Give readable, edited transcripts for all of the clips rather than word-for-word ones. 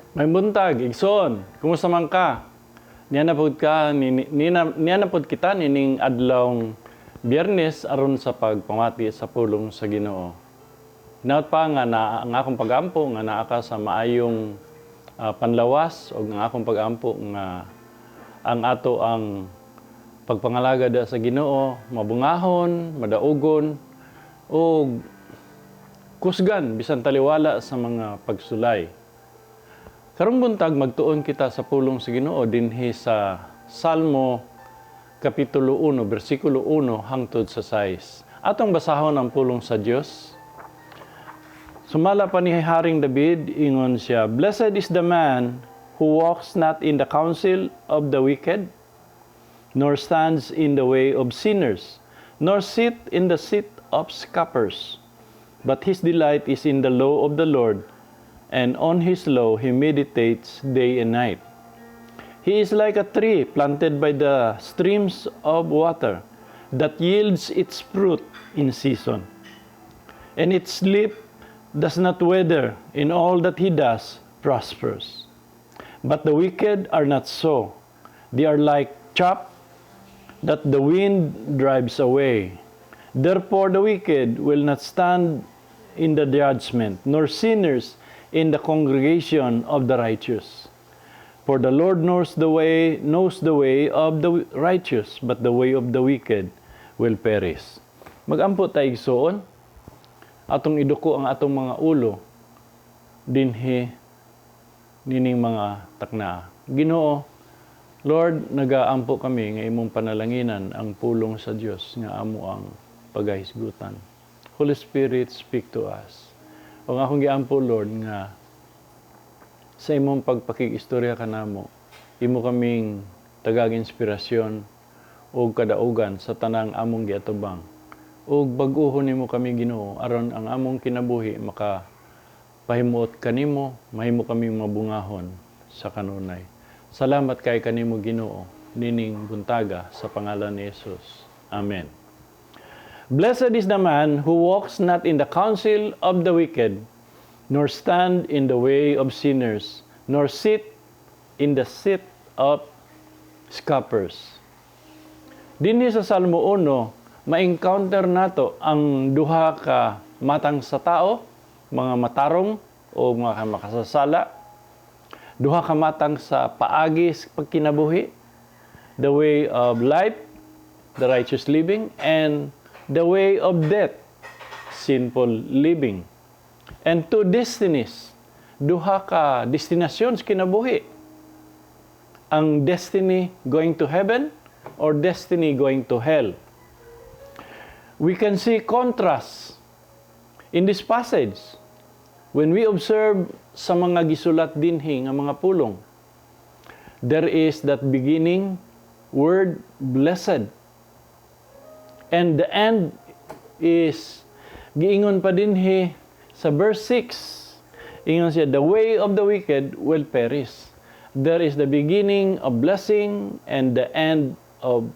Maayong buntag, igsoon. Kumusta man ka? Niya na pod kita nining adlawng Biyernes aron sa pagpamati sa pulong sa Ginoo. Hinaot pa nga na ang akong pagampo nga naa ka sa maayong panlawas o ang akong pagampo nga ang ato ang pagpangalagad sa Ginoo mabungahon, madaugon ug kusgan bisan taliwala sa mga pagsulay. Karong buntag, magtuon kita sa pulong sa Ginoo dinhi sa Salmo kapitulo 1 bersikulo 1 hangtod sa 6. Atong basahon ang pulong sa Dios. Sumala pa ni Haring David, ingon siya, "Blessed is the man who walks not in the counsel of the wicked, nor stands in the way of sinners, nor sit in the seat of scoffers. But his delight is in the law of the Lord, and on his law he meditates day and night. He is like a tree planted by the streams of water that yields its fruit in season. And its leaf does not wither. In all that he does, prospers. But the wicked are not so. They are like chaff that the wind drives away. Therefore, the wicked will not stand in the judgment, nor sinners in the congregation of the righteous. For the Lord knows the way of the righteous, but the way of the wicked will perish." Magampo ta, igsoon, atong iduko ang atong mga ulo dinhi nining mga takna. Ginoo, Lord, nagaampo kami nga imong panalanginan ang pulong sa Dios nga amo ang pagahisgutan. Holy Spirit, speak to us. Ang akong giampo, Lord, nga sa imong pagpakig-istorya kanamo, imo kaming tagag inspirasyon ug kadaugan sa tanang among giatubang. Ug bag-uhon nimo kami, Ginoo, aron ang among kinabuhi maka pahimuot kanimo, mahimo kaming mabungahon sa kanunay. Salamat kay kanimo, Ginoo, nining buntaga sa pangalan ni Jesus. Amen. "Blessed is the man who walks not in the counsel of the wicked, nor stand in the way of sinners, nor sit in the seat of scoffers." Dinhi sa Salmo 1, ma-encounter nato ang duha ka matang sa tao, mga matarong o mga makasasala, duha ka matang sa paagi sa pagkinabuhi, the way of life, the righteous living, and the way of death, sinful living. And two destinies, duha ka destinasyon sa kinabuhi. Ang destiny going to heaven or destiny going to hell. We can see contrast in this passage when we observe sa mga gisulat dinhi nga mga pulong. There is that beginning word "blessed." And the end is giingon pa dinhi sa verse 6. Ingon siya, "The way of the wicked will perish." There is the beginning of blessing and the end of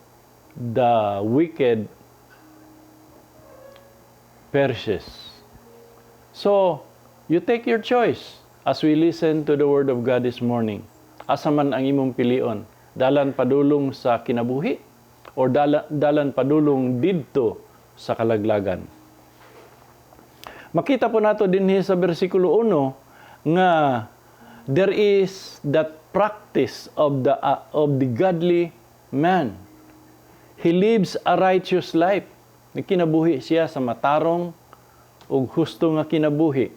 the wicked perishes. So, you take your choice as we listen to the word of God this morning. Asa man ang imong pilion? Dalan padulong sa kinabuhi or dalan padulong didto sa kalaglagan? Makita po nato dinhi sa bersikulo 1 nga there is that practice of the godly man. He lives a righteous life. Nagkinabuhi siya sa matarong ug husto nga kinabuhi.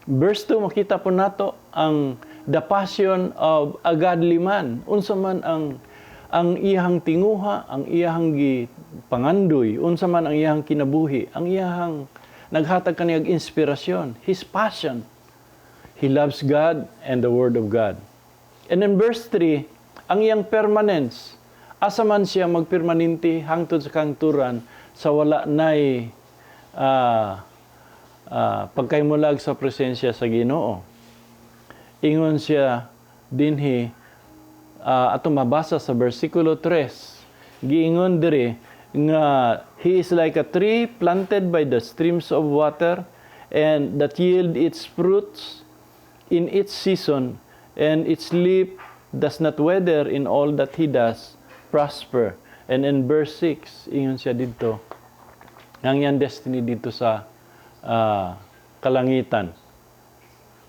Verse 2, makita po nato ang the passion of a godly man. Unsa man ang iyahang tinguha, ang iyahang gipangandoy, unsa man ang iyahang kinabuhi, ang iyahang naghatag kaniyag inspirasyon, his passion. He loves God and the Word of God. And in verse 3, ang iyang permanence, asa man siya magpermanente hangtod sa kahangturan sa wala nay pagkaimulag sa presensya sa Ginoo. Ingon siya dinhi, ato mabasa sa versikulo 3, giingon diri nga he is like a tree planted by the streams of water and that yield its fruits. in its season, and its leaf does not wither. In all that he does prosper." And in verse 6, ingon siya didto, ang iyang destiny didto sa kalangitan.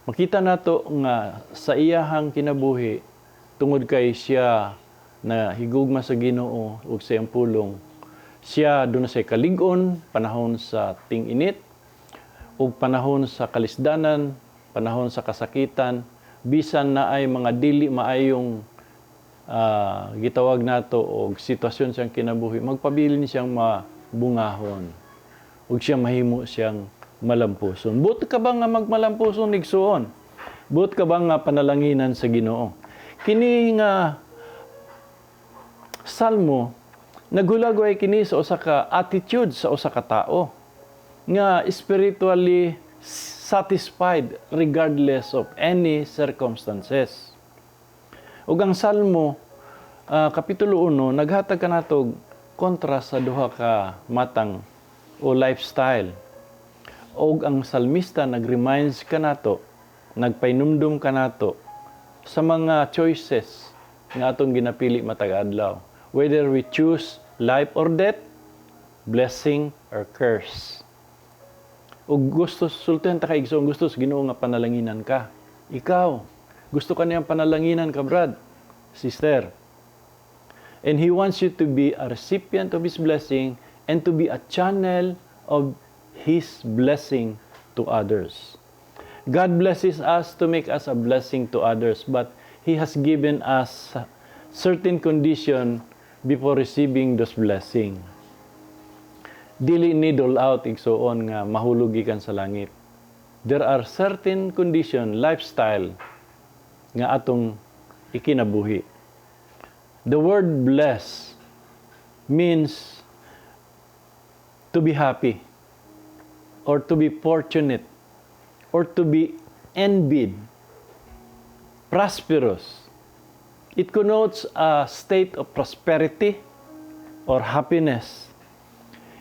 Makita nato nga sa iyahang kinabuhi, tungod kay siya na higugma sa Ginoo ug sa iyang pulong, siya duna say kalig-on panahon sa ting-init ug panahon sa kalisdanan, panahon sa kasakitan, bisan naay mga dili maayong gitawag nato og sitwasyon siyang kinabuhi, magpabilin siyang mabungahon ug siya mahimo siyang malampuson. Buot ka ba nga magmalampuson, igsuon? Buot ka ba nga panalanginan sa Ginoo? Kini nga salmo naghulagway kini sa usa ka attitude sa usa ka tawo nga spiritually satisfied regardless of any circumstances. Ug ang Salmo kapitulo 1 naghatag kanato og contrast sa duha ka matang o lifestyle. Og ang salmista nag-reminds kanato, nagpainumdum kanato sa mga choices nga atong ginapili matag adlaw. Whether we choose life or death, blessing or curse. Ug gusto, sultihan ta ka, igsoon, gusto sa Ginoo nga panalanginan ka. Ikaw, gusto ka niyang panalanginan ka, brad, sister. And He wants you to be a recipient of His blessing and to be a channel of His blessing to others. God blesses us to make us a blessing to others, but He has given us certain condition before receiving those blessing. Dili ni dole out, igsuon, nga mahulog gikan sa langit. There are certain condition, lifestyle nga atong ikinabuhi. The word "bless" means to be happy or to be fortunate or to be envied, prosperous. It connotes a state of prosperity or happiness.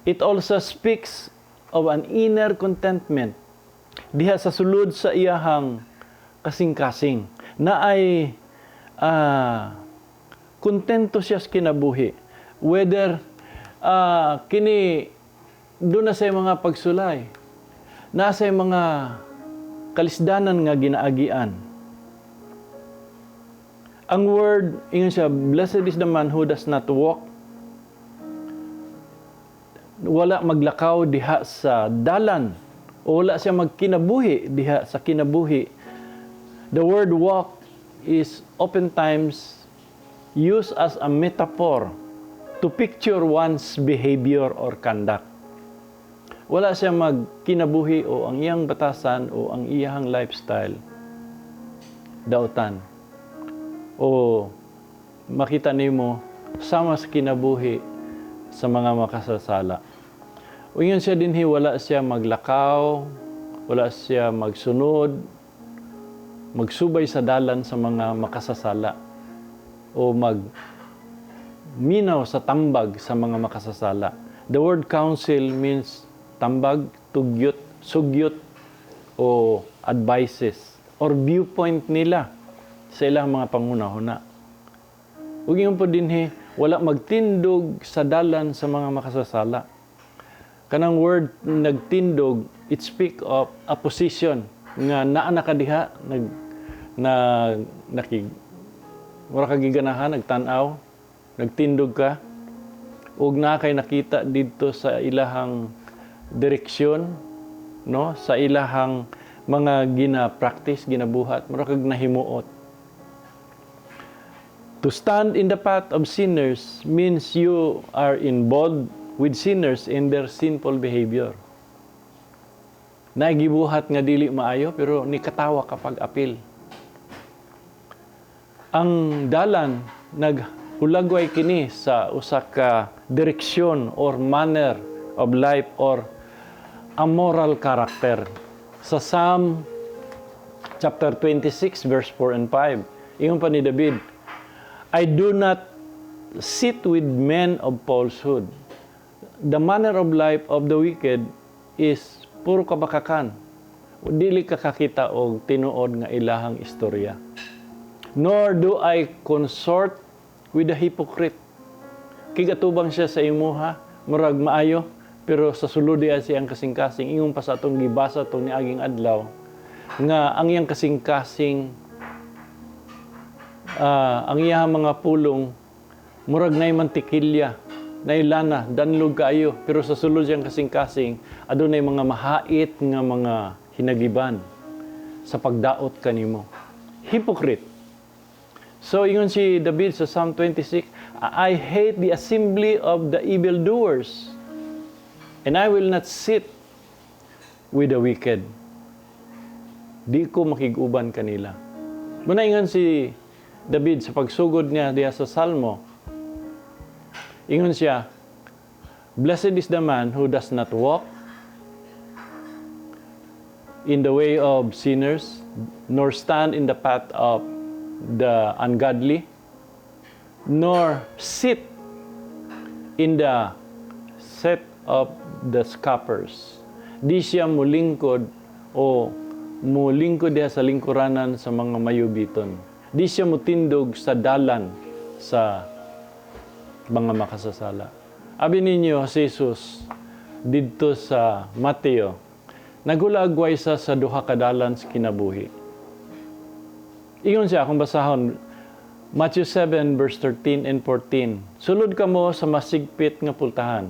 It also speaks of an inner contentment diha sa sulod sa iyahang kasing-kasing na ay kontento siya sa kinabuhi. Whether kini duna say mga pagsulay, naa say mga kalisdanan nga ginaagian. Ang word, ingon siya, "Blessed is the man who does not walk," wala maglakaw diha sa dalan o wala siya magkinabuhi diha sa kinabuhi. The word "walk" is oftentimes used as a metaphor to picture one's behavior or conduct. Wala siya magkinabuhi o ang iyang batasan o ang iyang lifestyle dautan o makita nimo sama sa kinabuhi sa mga makasasala. O ingon siya dinhi, wala siya maglakaw, wala siya magsunod, magsubay sa dalan sa mga makasasala o mag minaw sa tambag sa mga makasasala. The word "counsel" means tambag, tugyot, sugyot o advices or viewpoint nila sa ilang mga panghuna-huna. Ug ingon po dinhi, wala magtindog sa dalan sa mga makasasala. Kanang word "nagtindog", it speak of a position nga naa na ka diha nag na nakig mura ka giganahan nagtan-aw, nagtindog ka ug naa kay nakita didto sa ilahang direksyon, no, sa ilahang mga gina-practice, ginabuhat, mura kag nahimuot. To stand in the path of sinners means you are involved with sinners in their sinful behavior. Nagibuhat nga dili maayo pero ni katawa kapag apil. Ang dalan, naghulagway kini sa usa ka direksyon or manner of life or a moral character. Sa Psalm chapter 26 verse 4 and 5, ingon pa ni David, "I do not sit with men of falsehood." The manner of life of the wicked is puro kabakakan. Dili ka kakita og tinuod nga ilahang istorya. Nor do I consort with the hypocrite. Kay gatubang siya sa imuha, murag maayo, pero sa sulod diya siyang kasing-kasing, ingon pa sa atong gibasa tong niaging adlaw, nga ang iyang kasing-kasing, ang iyang mga pulong, murag nay mantikilya, nay lana, danlog kaayo, pero sa sulod siyang kasing-kasing, adunay mga mahait nga mga hinagiban sa pagdaot kanimo. Hypocrite. So ingon si David sa Psalm 26, "I hate the assembly of the evildoers, and I will not sit with the wicked." Di ko makig-uban kanila. Muna ingon si David sa pagsugod niya diha sa Salmo, ingon siya, "Blessed is the man who does not walk in the way of sinners, nor stand in the path of the ungodly, nor sit in the seat of the scoffers." Di siya mulingkod o mulingkod diha sa lingkuranan sa mga mayubiton. Di siya mutindog sa dalan sa mga makasasala. Abi ninyo si Jesus didto sa Mateo, nagulagway sa duha ka dalan sa kinabuhi. Ingon siya, kung basahon, Matthew 7 verse 13 and 14. "Sulod kamo sa masigpit nga pultahan.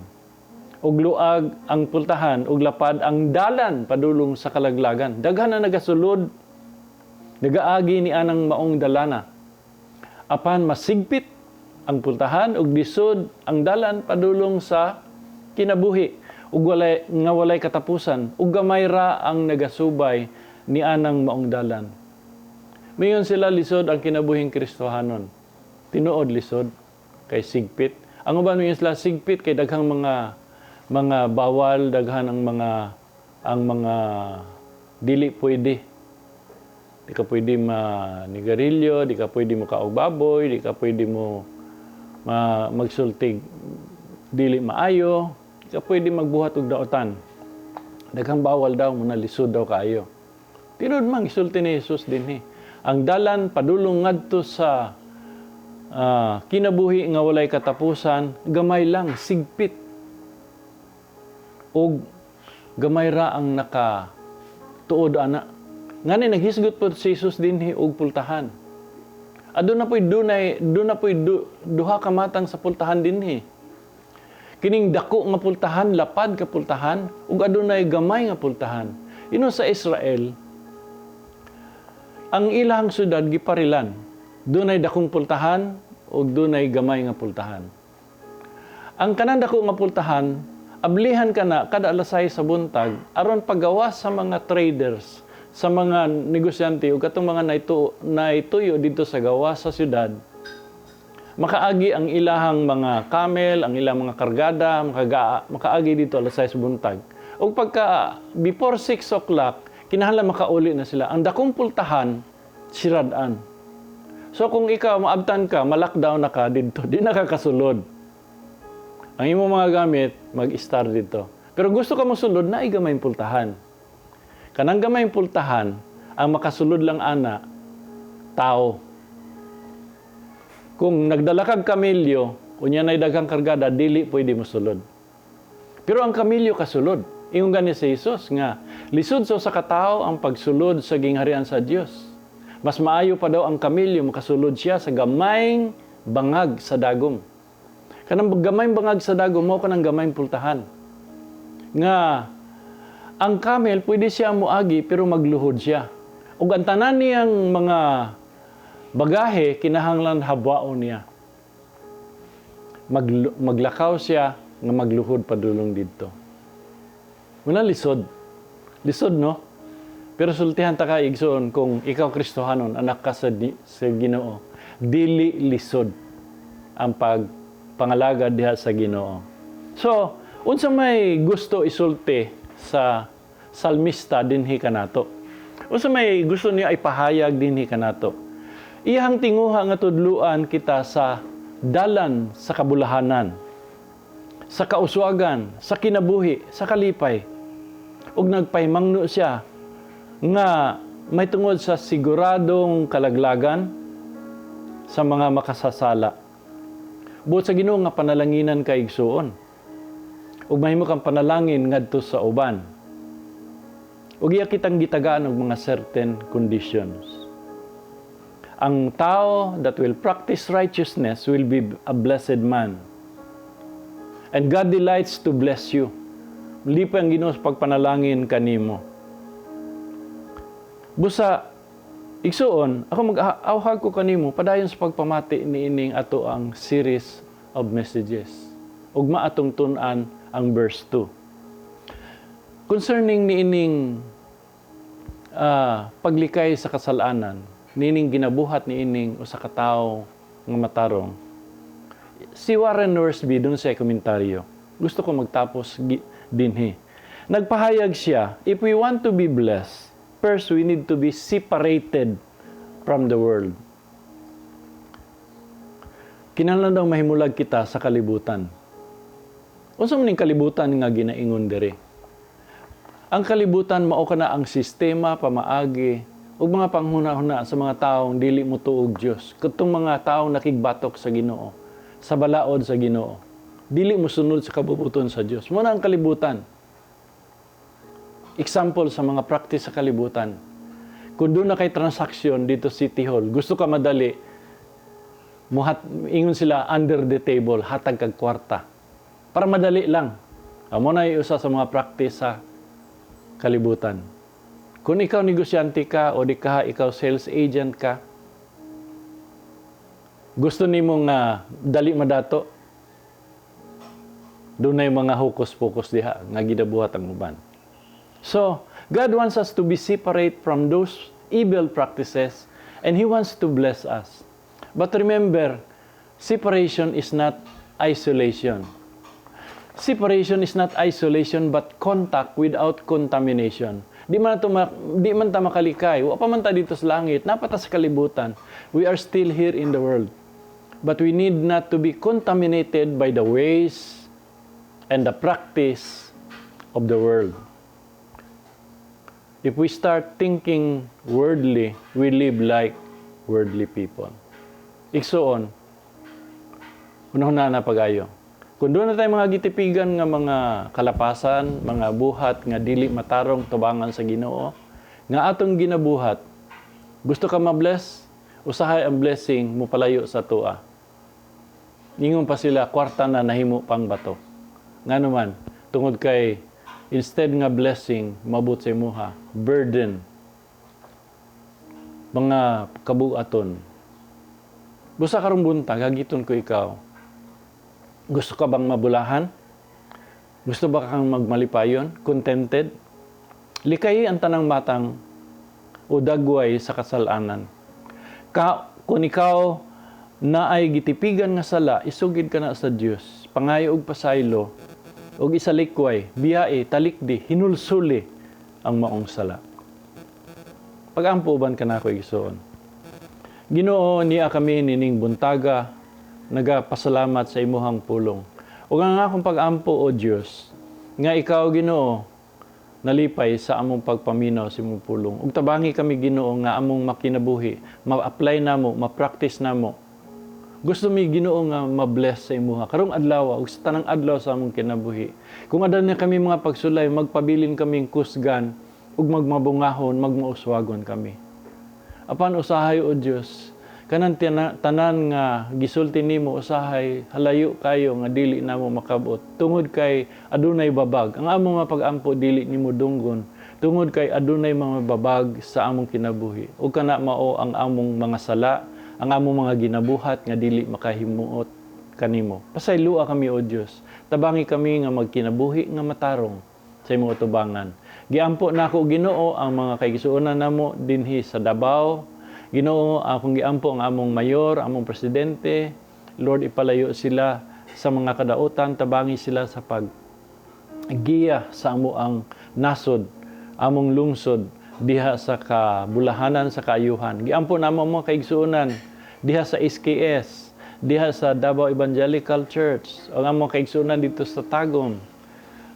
Ug luag ang pultahan ug lapad ang dalan padulong sa kalaglagan. Daghan na nagasulod, nagaagi ni anang maong dalana. Apan masigpit ang pultahan ug lisod ang dalan padulong sa kinabuhi ug walay nga walay katapusan, ug gamay ra ang nagasubay ni anang maong dalan." Mayon sila, lisod ang kinabuhing Kristohanon. Tinuod lisod kay sigpit. Ang uban, mayon sila, sigpit kay daghang mga bawal, daghan ang mga dili pwede. Di ka pwede ma nigarilyo, di ka pwede mo kaog baboy, di ka pwede mo magsultig dili maayo, di ka pwede magbuhat og daotan. Daghang bawal daw mo na lisod daw kaayo. Tinuod man gisulti ni Jesus dinhi. Ang dalan padulong ngadto sa kinabuhi nga walay katapusan, gamay lang, sigpit. Og gamay ra ang naka tuod ana. Ngani naghisgot po si Jesus dinhi og pultahan. Aduna po'y dunay, duna po'y duha ka matang sa pultahan dinhi. Kining dako nga pultahan, lapad ka pultahan, ug adunay gamay nga pultahan. Ino sa Israel, ang ilang syudad giparilan. Dunay dakong pultahan ug dunay gamay nga pultahan. Ang kanang dako nga pultahan, ablihan ka na kada alas 6 sa buntag aron pagawas sa mga traders, sa mga negosyante ug katong mga naituyo didto sa gawas sa syudad. Makaagi ang ilahang mga camel, ang ilang mga kargada, makaagi dito alas 6 sa buntag. Ug pagka before 6 o'clock, kinahanglan makauli na sila. Ang dakong pultahan, siradan. So kung ikaw maabtan ka, ma-lockdown na ka didto, di na ka kasulod. Ang imong mga gamit, mag-star didto. Pero gusto ka mosulod, na gamay pultahan. Kanang gamay pultahan, ang makasulod lang ana, tao. Kung nagdala kag kamelyo, unya na'y daghang kargada, dili pwede mosulod. Pero ang kamelyo kasulod. Ingon gani si Jesus nga lisod sa usa ka tawo ang pagsulod sa gingharian sa Dios. Mas maayo pa daw ang kamelyo makasulod siya sa gamayng bangag sa dagom. Kanang gamayng bangag sa dagom mao kanang gamayng pultahan. Nga ang camel pwede siya moagi pero magluhod siya. Ug ang tanan niyang mga bagahe kinahanglan habwaon niya. Maglakaw siya nga magluhod padulong didto. Muna lisod. Lisod, no? Pero sultihan ta ka, igsoon, kung ikaw Kristohanon, anak ka sa Ginoo, dili lisod ang pagpangalagad diha sa Ginoo. So, unsa may gusto isulti sa salmista dinhi kanato? Unsa may gusto niya ipahayag dinhi kanato? Iyang tinguha nga tudluan kita sa dalan sa kabulahanan, sa kauswagan, sa kinabuhi, sa kalipay. Ug nagpahimangno siya Nga may tungod sa siguradong kalaglagan sa mga makasasala. Buot sa Ginoo nga panalanginan kay igsuon. Ug mahimo kang panalangin ngadto sa uban. Ug iya kitang gitagaan og mga certain conditions. Ang tao that will practice righteousness will be a blessed man. And God delights to bless you. Lipay ang Ginoo sa pagpanalangin kanimo. Busa igsuon, ako mag-awhag ko kanimo padayon sa pagpamati niining ato ang series of messages. Ugma atong tun-an ang verse 2. Concerning niining paglikay sa kasalanan, niining ginabuhat niining usa ka tawo nga matarong. Si Warren Wiersbe dun sa komentaryo. Gusto ko magtapos dinhi. Nagpahayag siya, if we want to be blessed, first we need to be separated from the world. Kinahanglan daw mahimulag kita sa kalibutan. Unsa man ning kalibutan nga ginaingon diri? Ang kalibutan mao kana ang sistema, pamaagi ug mga panghuna-huna sa mga taong dili motuo og Dios. Katong mga taong nakigbatok sa Ginoo, sa balaod sa Ginoo. Dili mosunod sa kabubuton sa Dios. Mao na ang kalibutan. Example sa mga practice sa kalibutan. Kung duna kay transaksyon dito City Hall, gusto ka madali, muhat, ingon sila under the table, hatag kag kwarta. Para madali lang. Amo na usa sa mga practice sa kalibutan. Kung ikaw negosyante ka o di ka ikaw sales agent ka, gusto nimo nga dali madato, dunay mga hocus-pocus diha nga gidabuhat ang uban. So, God wants us to be separate from those evil practices and He wants to bless us. But remember, separation is not isolation. Separation is not isolation but contact without contamination. Di man ta makalikay, wa pa man ta dito sa langit, naa pa ta sa kalibutan. We are still here in the world. But we need not to be contaminated by the ways and the practice of the world. If we start thinking worldly, we live like worldly people. Igsuon, unahuna na pagayo. Kung duna tay mga gitipigan nga mga kalapasan, mga buhat nga dili matarong tubangan sa Ginoo, nga atong ginabuhat, gusto ka ma-bless, usahay ang blessing mo palayo sa atoa. Ingon pa sila, kwarta na nahimo pang bato. Nga naman, tungod kay instead nga blessing, mabot sa imuha, burden, mga kabuaton. Busa karong buntag, hagiton ko ikaw. Gusto ka bang mabulahan? Gusto ba kang magmalipayon? Contented? Likay ang tanang matang o dagway sa kasalanan. Kung ikaw naay gitipigan nga sala, isugid ka na sa Dios. Pangayo og pasaylo, og isalikway, biyae, talikdi, hinulsuli ang maong sala. Pag-ampo uban ka nako, igsoon. Ginoo, niya kami nining buntaga, nagapasalamat sa imuhang pulong. Ug ang akong pag-ampo, O Dios, nga ikaw, Ginoo, nalipay sa among pagpaminaw sa imong pulong. Ug tabangi kami, Ginoo, nga among makinabuhi, ma-apply namo, ma-practice namo. Gusto mi, Ginoo, nga ma-bless sa imuha karong adlaw ug sa tanang adlaw sa among kinabuhi. Kung aduna kami mga pagsulay, magpabilin kaming kusgan ug magmabungahon, magmauswagon kami. Apan usahay, O Dios, kanang tanan nga gisulti nimo usahay halayo kayo nga dili namo makabot tungod kay adunay babag. Ang among mga pag-ampo dili nimo dunggon tungod kay adunay mga babag sa among kinabuhi. Ug kana mao ang among mga sala, ang among mga ginabuhat nga dili makahimuot kanimo. Pasayloa kami, O Dios. Tabangi kami nga magkinabuhi nga matarong sa imong atubangan. Giampo nako, Ginoo, ang mga kaigsuonan namo dinhi sa Davao. Ginoo, akong giampo ang among mayor, among presidente. Lord, ipalayo sila sa mga kadautan, tabangi sila sa pag giya sa amo ang nasod, among lungsod diha sa kabulahanan, sa kaayuhan. Giampo namo ang mga kaigsuonan diha sa SKS, diha sa Davao Evangelical Church, ang among kaigsuonan dito sa Tagum.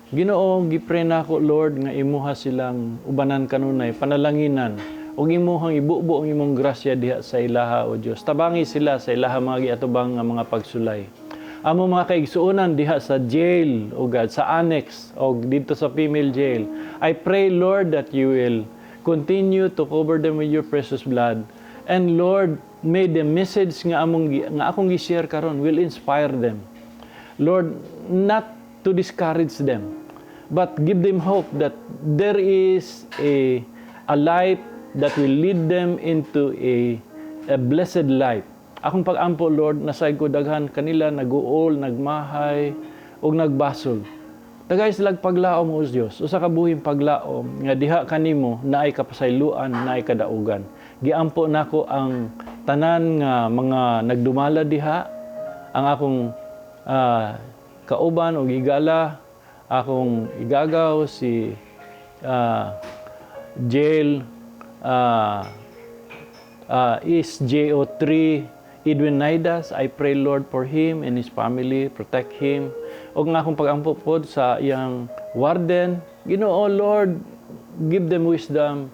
Ginoo, gi-pray nako, Lord, nga imuha silang ubanan kanunay, panalanginan, ug imuhang ibubo ang imong grasya diha sa ilaha, O Dios. Tabangi sila sa ilaha mga giatubang nga mga pagsulay. Amo mga kaigsuonan diha sa jail, O God, sa annex, o dito sa female jail. I pray, Lord, that you will continue to cover them with your precious blood. And Lord, may the message nga akong gi-share karon will inspire them. Lord, not to discourage them, but give them hope that there is a life that will lead them into a blessed life. Akong pag-ampo, Lord, nasayod ko daghan kanila nag-uol, nagmahay, ug nagbasol. Tagay sila paglaom, O Dios. Usa ka buhing paglaom nga diha kanimo naay kapasayloan, naay kadaugan. Giampo nako ang tanan nga mga nagdumala diha, ang akong kauban og higala, akong igagaw si jail is JO3 Edwin Naidas. I pray, Lord, for him and his family, protect him. Og nga akong pagampo pod sa iyang warden, Ginoo, Lord, give them wisdom,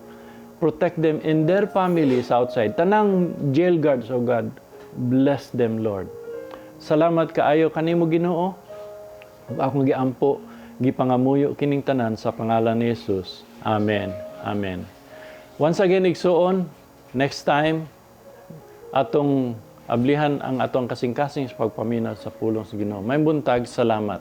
protect them and their families outside. Tanang jail guards, oh God, bless them, Lord. Salamat kaayo kanimo, Ginoo. Ug akong giampo, gipangamuyo kining tanan sa pangalan ni Jesus. Amen. Amen. Once again, igsuon, next time atong ablihan ang atong kasing-kasing sa pagpaminaw sa pulong sa Ginoo. Maayong buntag, salamat.